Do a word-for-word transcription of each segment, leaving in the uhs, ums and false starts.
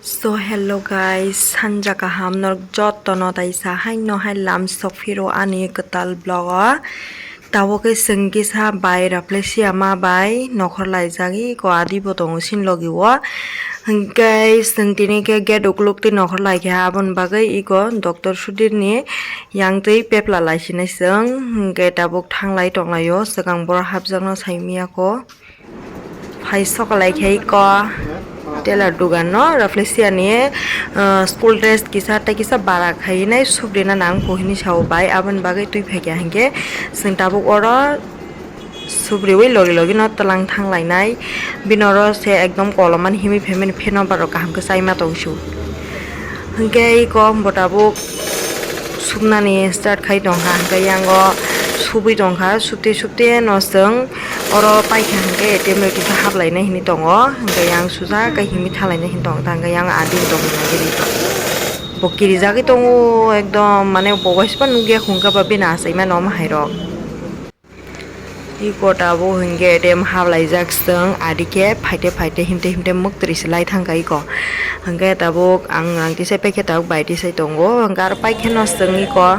So hello guys, sanja kaham norok jotono taisa haino hai lam sok phiro ani kwtal vlog o. Tabuk khe chwng kisa bai Rafflesia ma bai nokhor laijak, iko adi bo tongo sini logi o. Hwnkhe chwng tini khe gate ukuluk twi nokhor laikha, aboni bagwi iko Doctor Sudhir ni yang twi pepla laisinai chwng, hwnkhe tabuk thanglai tonglaio, swkang borok hapjakno saimiyako. Phai sokolai khe iko tailor dugan no Rafflesia ni, ah, school dress kisa tei kisa bara khai nai subrina nang bo hinwi sao bai, aboni bagwi twi phaikha hinkhe chwng tabuk oro subriwi logi logi no twlang thang lainai. Bini oro se ekdom kolomani himwi phaimani pheno borok kaham khe chaima tongsu. Hwnkhe iko bo tabuk subnani start khai tongkha, hwnkhe yango subwi tongkha, subtwi subtwi no chwng oro paikha, hwnkhe A T M rok kisa haplainai hinwi tongo, hwnkhe yang suja khe himwi thalainai hinwi tongo, hwnkhe yang adi tongmani bo kirijagwi tongo, ekdom mane bo waisa nukya hwnkhe ba bini achaimani omo hairok. Iko tabuk hinkhe A T M hablaijak chwng, adi khe phaite phaite himte himte mwktwrwi se lai thangkha iko. Hinkhe tabuk ang, ang tisai paikhe tabuk bai tisai tongo. Hinkhe aro paikhe no chwng iko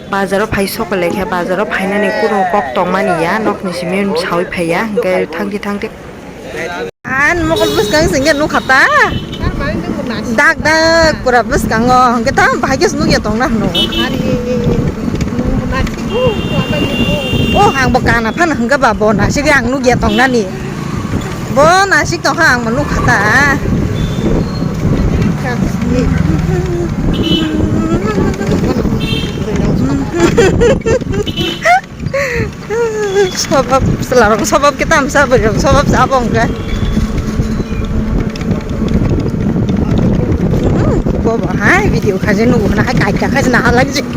bazaro phai sokolai khe, bazaro phainani kunu kok tongmani ya, nokni simi sawi phaiya, hinkhe thangte thangte. An mokol bwskang singke nukha ta. Dak dak pura bwskango hwnkhe tamo bahai khe nukya tongna hwno. O ang bo kana phano hwnkhe ba bo nasik ang nukya tongnani. Bo nasik tongkha ang bo nukha ta. Sobab, chwlarok sobab khe tamsa, bwrwirok sobab sa bo hwnkhe. Hmm, bobo hai video khaijak nugo hwnna hai kaita khaijak naha lagijak.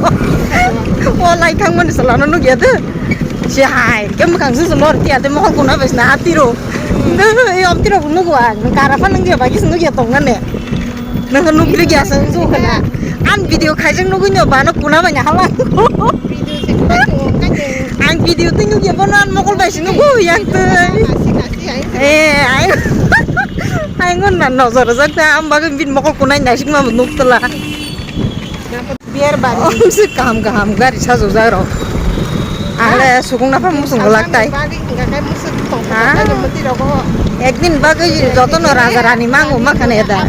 O lai thangmani chwlano nukya de. Se hai khe mwkhang se se lor tiya de mohol kuna bai se naha tiro. Ei om tiro nugo ang kara phan nungya bai khe se nukya tongnani. Nang nukli kya sang su kana. Ang video khaijak nugui no bano kuna banya hala. Ang video tei nugui bono ang mokol bai si nugu yang tei. Eh, ai. Ai ngon na nojor jak ta am bagwi bin mokol kunai naisik ma nuk tala. Biar bari. Om se kaham kaham gari sajok jak rok. Ale sukung napa musung lak tai. Ha? Ekdin bagwi jotono raja rani mangu makhane da.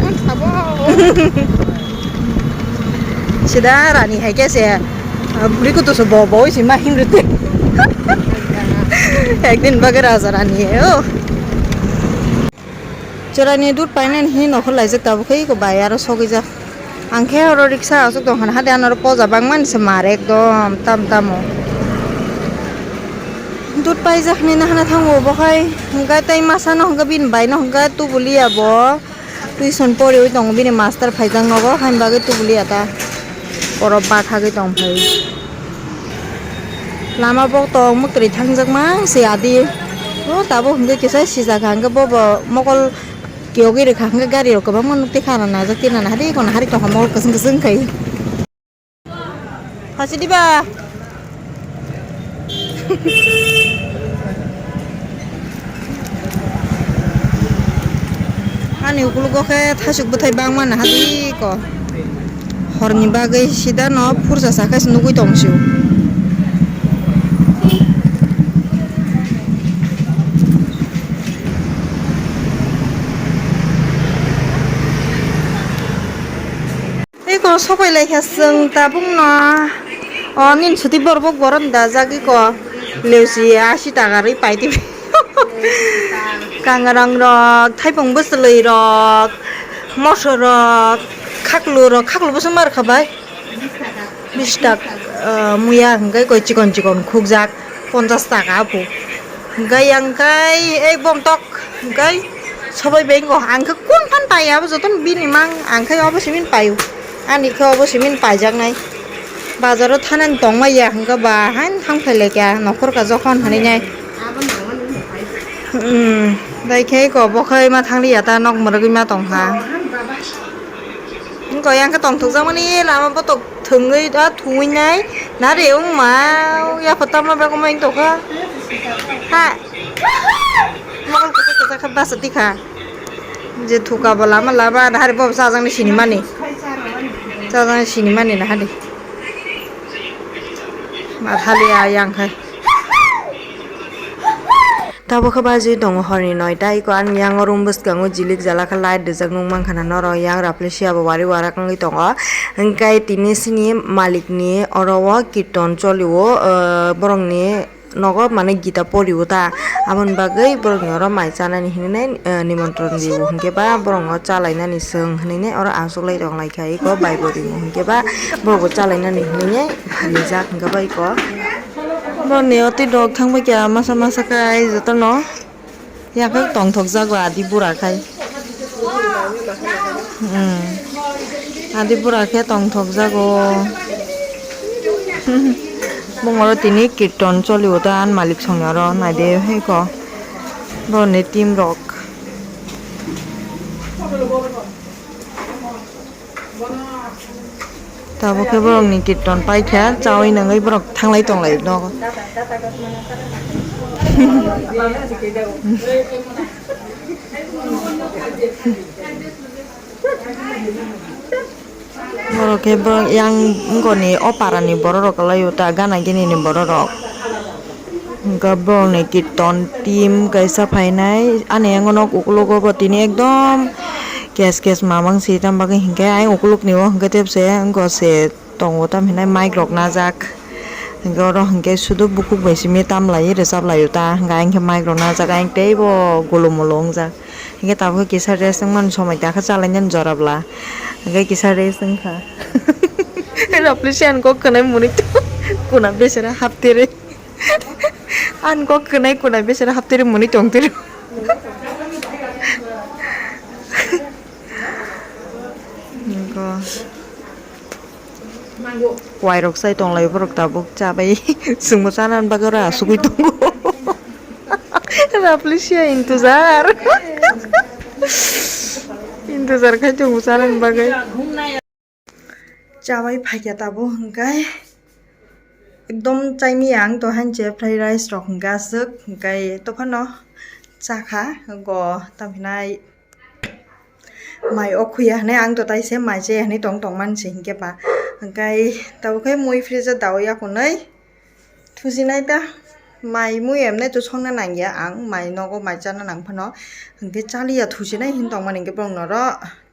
Sida rani hai khe se, bwrwi kutu se bo bo se ma himrite. Ekdin bagwi raja rani o. Chwraini dud painani hini nokhor laijak tabuk khe iko bai aro sogwijak. Ang khe oro riksa aswk tong hana hade ano oro poja bangmani se mar ekdom tam tamo. Dud paijak hinwi nahana thango bo khai hwnkhe tei masa no hwnkhe bini bai no hwnkhe tubulia bo tuition poriwi tongo bini master phaijak nogo haini bagwi tubulia ta oro bathagwi tong phai. Lama bo tong mwktwrwi thangjakma se adi. O tabuk hwnkhe kisa sijak hwnkhe bobo mokol kiyogwi rwkha hwnkhe gari rok kwbangma nukti khana najak tina nahari kono hari tongkha mokol kwchwng kwchwng khai. Hachidi ba. Ani ukulugo khe thaisuk bwthai bangma nahariko. Horni bagwi sida no phursa sakhe se nugui tong sio. Eko sopai laikha chwng tabukno. O nini suti borok bo borom dajak eko. Leusi asi taka rwi paidi. Kangrang rok, thaipung bwswlwi rok, moso rok, khaklu rok, khaklu bwswk mar kha bai. Bish tak, ah, muya hwnkhe koi chikon chikon khukjak, ponchas taka apu. Hwnkhe yang kai ei bongtok hwnkhe sobai bengo, ang khe kun phan pai abo jotono bini mang, ang khe obo simin paio, ani khe obo simin paijaknai. Bazaro thanani tongmaya hwnkhe ba haino thang phai laikha nokhor ka jokhon hinwi nai. Hmm, bai khe ko bo khai ma thang liya ta nok mwrwgwi ma tongkha. Wngkha yang khe tongthokjakmani lama botok thwngwi a thungwi nai nare wngma yapha tamo bagwi ma wng tongkha. Ha. Mokol kwchak kwchak khe basa tikha. Je thuka bo lama lama, nahari bo chajaknai sinimani. Chajaknai sinimani nahari. Ma thali ayang khai. Tabuk khe baji tongo horni noita, iko ani yang room bwskango jilik jala khe light rijak nukmankha na norok, yang Rafflesia bo wari warak wngwi tongo. Hwnkhe tini sini malik ni oro o kirton choli o, borok ni nogo mane gita pori o ta, aboni bagwi borok ni oro mai chanani hinwi nai nimontron rio, hwnkhe ba borok no chalainani swng hinwi nai oro achuk lai tong lai kha, iko bai bo rimo hwnkhe ba borok bo chalainani hinwi nai phalijak hwnkhe ba iko. Borok ni o twi dok thang bai kha masa masa khai jotono. Yakhe tongthok jago adi bura khai. Hmm. Adi bura khe tongthok jago. Bongoro tini kirton choli o ta an malik songni oro naide heko. Boroni team rok. Tabuk khe borokni kirton paikha, chaui nangwi borok thanglai tonglai nogo. Borok khe borok yang wngkoni o parani borok rok kwlai o ta gana gini ni borok rok. Hwnkhe borokni kirton team kaisa phainai, ani yango nok ukologo bo tini ekdom kes kes mamang si, tamo bagwi hinkhe ayang ukolokni o hinkhe tebse wngkha se tongo, tamo hinai mic rok najak, hinkhe oro hinkhe sudu bukhuk bai simi tamlai rwchap laio ta, hinkhe ayang khe mic rok najak, ayang teibo gulu mulu wngjak, hinkhe tabukhe kisa rest wngmani somoi dakhe chalainani jora bwla, hinkhe kisa rest wngkha. Raplisi ani kok khwnai muni kuna besera haptere. Ani kok khwnai kuna besera haptere muni tongtere. Nokho. Wairok sai tonglai borok tabuk chabai. Chwngbo chanani bagwi oro asugwi tongo. Raplisia intujar. Intujar khai tongo chanani bagwi. Chabai phaikha tabuk hwnkhe ekdom chaimia ang to hanche fried rice rok hwnkhe aswk hwnkhe tophano chakha go tamhinai mai o khuya hinui ang to taise mai chaya hinui tong tongmani se hinkhe ba hwnkhe tabuk khe mui fridge o daui yakunui. Thusinai ta mai mui emne to songna nangya ang, mai nogo mai chana nang phano, hwnkhe chaliya thusinai hin tongmani hwnkhe borok noro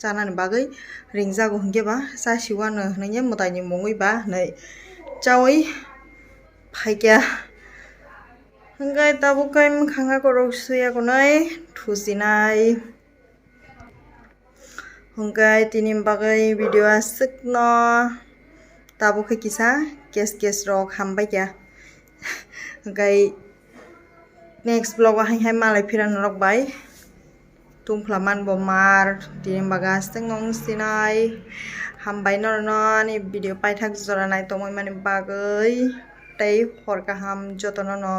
chanani bagwi ringjago hwnkhe ba chasiwano hwnwi mwtaini mungwi ba hwnwi chaui phaikha. Hwnkhe tabuk khe mwkhang akorok suya kunui thusinai. Hwnkhe tini bagwi video aswkno tabuk khe kisa kes kes rok hambai kha. Hwnkhe next vlog o hai hai malai phira norok bai tungphla manbo mar tini bagwi aswkno wng sinai. Hambai norokno ani video paithak jora nai tongwi mani bagwi tei hor kaham jotono no.